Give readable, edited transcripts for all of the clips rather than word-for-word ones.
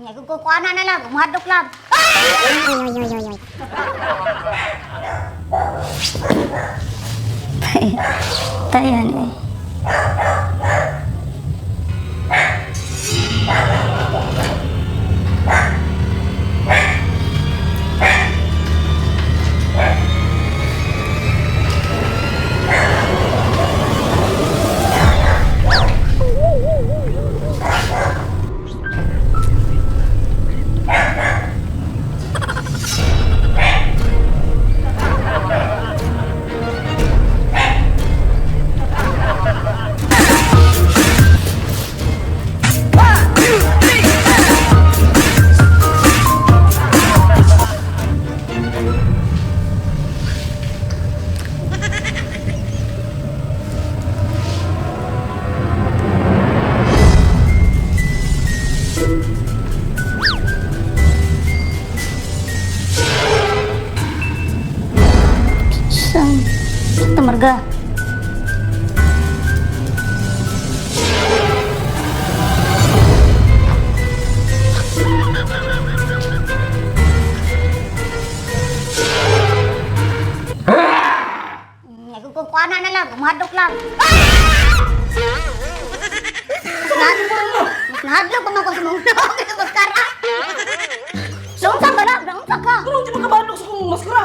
Nya kung kukuana na lang, umhadlok lang. Tayan eh. Saan? Saan marga? Nya kung kukuana na lang, umhadlok lang. Mas nahadlok pa man ko sa mga naong sa maskara. Naunsa ka na, naunsa ka. Ano di makabadlok sa kong maskara?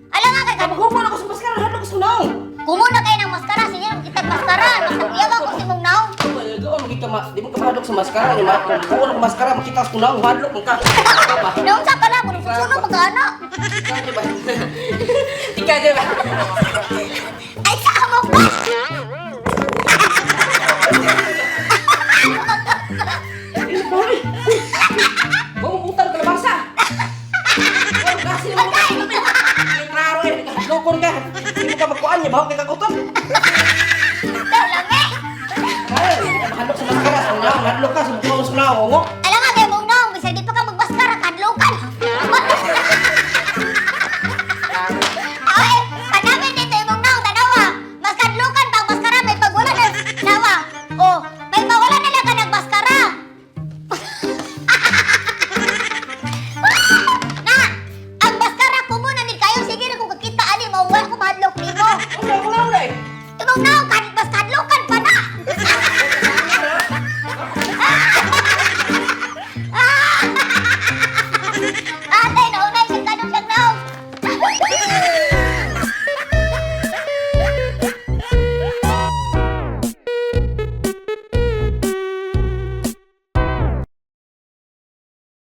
Ala nga kay Maghuman ako sa maskara, hadlok sa naong. Kumuna kayo ng maskara, sige kitag maskara. Basta kuyawa ko si mong naong. Gaon makita ma, di mo kabadlok sa maskara ni ma. Kung kuha ko maskara, makita sa naong, hadlok man ka. Ba? Naunsa ka na, kung susunog pagka ano. Ikaw di ba? Ikaw di ba? Ay, sa amo ka!